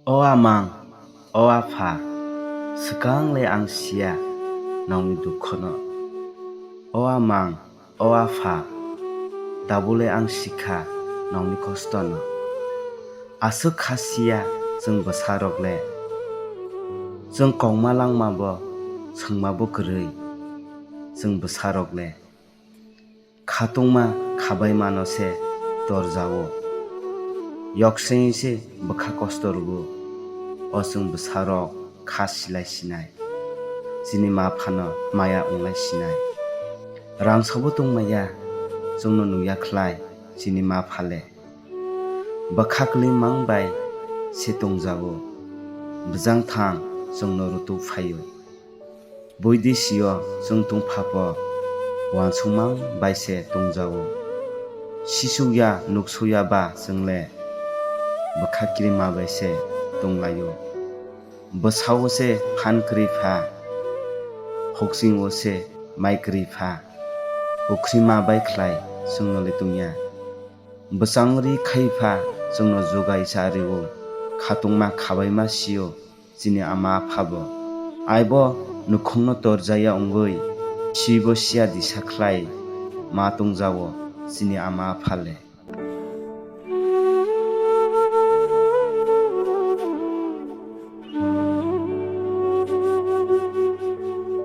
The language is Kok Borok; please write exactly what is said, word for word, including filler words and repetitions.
O amang, o apha, swkang le ang siya nokni dukhono. O amang, o apha, tabuk le ang sikha nokni kostono. Aswk kha siya chwng bwsarok le. Chwng kongma langma bo swngma bo kwrwi chwng bwsarok le. Khatungma khabaimano se torjao. Yoksengwi se bwkha kosto rwo. O chwng bwsarok kha silai sinai. Chini ma phano maya wnglai sinai. Rang sabo tongmaya chwngno nungya khlai chini ma phale. Bwkha kwlwi mang bai se tongjao. Bwjang thang chwngno rutuk phaio. Boidisio chwng tongphapo uansukmang bai se tongjao. Sisukya nuksukya ba chwng le bwkha kirima bai se tonglaio. Bwsao se phan kwrwi pha, hokchingo se mai kwrwi pha, ukhri ma bai khlai chwngno le tongya. Bwchang ri khai pha chwngno jugai cha rwo, khatungma khabaima sio chini ama aphabo. Aibo nukhungno torjaya wngwi sibo siya disa khlai ma tongjao chini ama apha le.